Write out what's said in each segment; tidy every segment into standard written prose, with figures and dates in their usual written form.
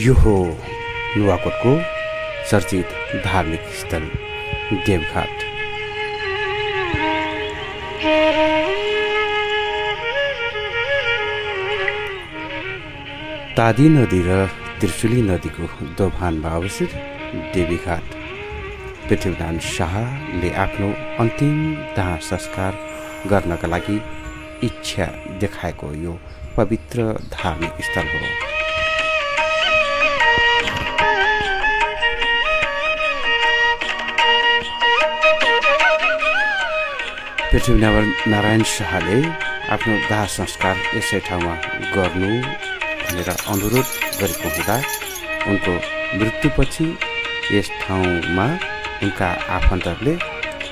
यो हो नुवाकोटको चर्चित धार्मिक स्थल देवघाट। तादी नदी र त्रिशुली नदीको दोभानमा अवस्थित देवीघाट पृथ्वीनारायण शाहले आफ्नो अन्तिम दाह संस्कार गर्नका लागि इच्छा देखाएको यो पवित्र धार्मिक स्थल हो। पृथ्वीनारायण शाहले आफ्नो दाह संस्कार यसै ठाउँमा गर्नु भनेर अनुरोध गरेको हुँदा उनको मृत्युपछि यस ठाउँमा उनका आफन्तहरूले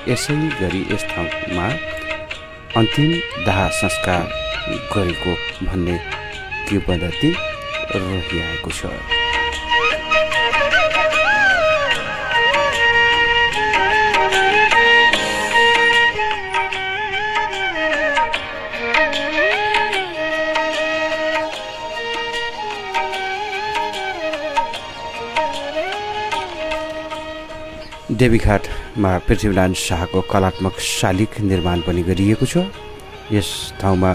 यसै गरी यस ठाउँमा अन्तिम दाह संस्कार गरेको भन्ने किंवदन्ती रहिआएको छ। देवीघाटमा पृथ्वीनारायण शाहको कलात्मक शालिग निर्माण पनि गरिएको छ। यस ठाउँमा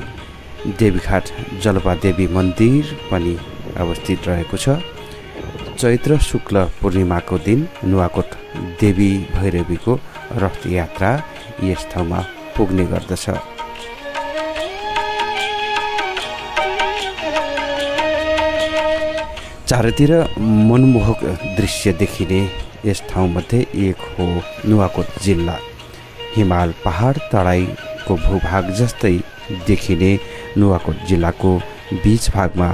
देवीघाट जलपा देवी मन्दिर पनि अवस्थित रहेको छ। चैत्र शुक्ल पूर्णिमाको दिन नुवाकोट देवी भैरवीको रथ यात्रा यस ठाउँमा पुग्ने गर्दछ। चारैतिर मनमोहक दृश्य देखिने यस ठाउँमध्ये एक हो नुवाकोट जिल्ला। हिमाल पहाड तराईको भूभाग जस्तै देखिने नुवाकोट जिल्लाको बीच भागमा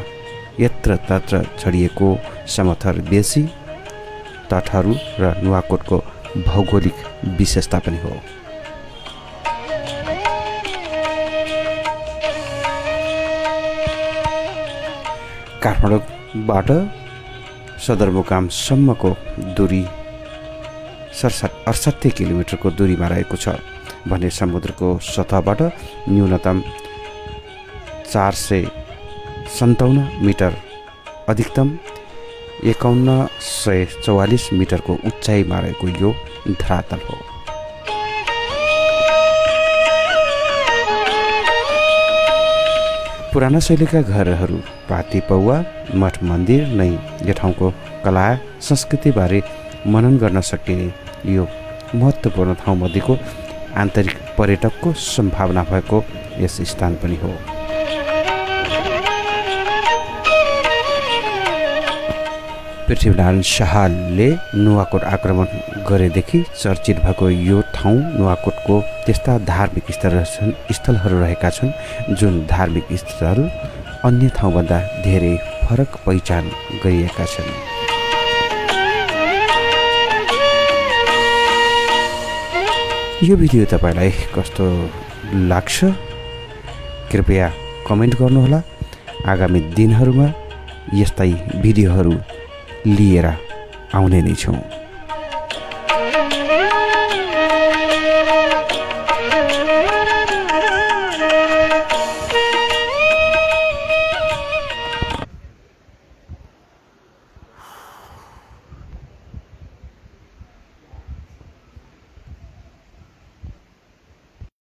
यत्र तत्र छरिएको समथर बेसी तटहरू र नुवाकोटको भौगोलिक विशेषता पनि हो। काठमाडौँबाट सदरमुकामसम्मको दूरी 68 किलोमिटरको दूरीमा रहेको छ भने समुद्रको सतहबाट न्यूनतम 457 मिटर अधिकतम 5144 मिटरको उचाइमा रहेको यो धरातल हो। पुराना शैलीका घरहरू, पाती पौवा, मठ मन्दिर नै यो ठाउँको कला संस्कृतिबारे मनन गर्न सकिने यो महत्त्वपूर्ण ठाउँमध्येको आन्तरिक पर्यटकको सम्भावना भएको यस स्थान पनि हो। पृथ्वीनारायण शाहले नुवाकोट आक्रमण गरेदेखि चर्चित भएको यो ठाउँ नुवाकोटको त्यस्ता धार्मिक स्थलहरू रहेका छन् जुन धार्मिक स्थल अन्य ठाउँभन्दा धेरै फरक पहिचान गरिएका छन्। यो भिडियो तपाईलाई कस्तो लाग्छ कृपया कमेन्ट गर्नुहोला। आगामी दिनहरूमा यस्तै भिडियोहरू लिएर आउने नै छौँ।